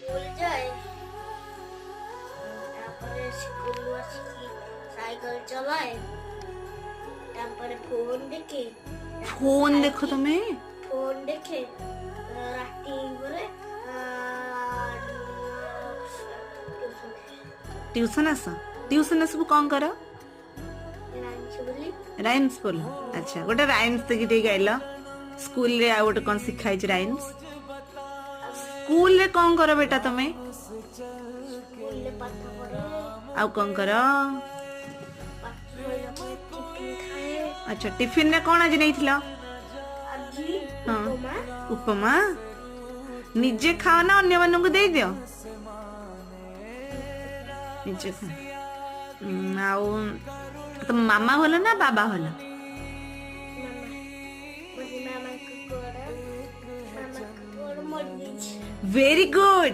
School ଯାଏ। ତାପରେ ସ୍କୁଲରୁ ଆସିକି ସାଇକେଲ ଚଲାଏ, ତାପରେ ଫୋନ ଦେଖେ। ଫୋନ ଦେଖ ତମେ? ଫୋନ ଦେଖେ। ରାତି ପରେ ଟ୍ୟୁସନ ଆସ। ଟ୍ୟୁସନ ସବୁ କଣ କର? ରାଇମ୍ସ ବୋଲି। ରାଇମ୍ସ ବୋଲ। ଆଚ୍ଛା, ଗୋଟେ ରାଇମ୍ସ ଦେଖି ଟିକେ ଗାଇଲ। ସ୍କୁଲରେ ଆଉ ଗୋଟେ କଣ ଶିଖା ହେଇଛି ରାଇମ୍ସ? ସ୍କୁଲରେ କଣ କର ବେଟା ତମେ? ସ୍କୁଲରେ ପାଠ ପଢେ। ଆଉ କଣ କର? ପାଠ ସରିଲା ପରେ ଟିଫିନ ଖାଏ। ଆଚ୍ଛା, ଟିଫିନରେ କଣ ଆଜି ନେଇଥିଲ? ଆଜି ହଁ। ଉପମା। ଉପମା ନିଜେ ଖାଅ ନା ଅନ୍ୟମାନଙ୍କୁ ଦେଇଦିଅ? ନିଜେ ଖାଅ। ଆଉ ତମ ମାମା ଭଲ ନା ବାବା ଭଲ? ମାମା। ମତେ ମାମାଙ୍କ ଗୋଡ ମରିଯାଇଛି। Very good.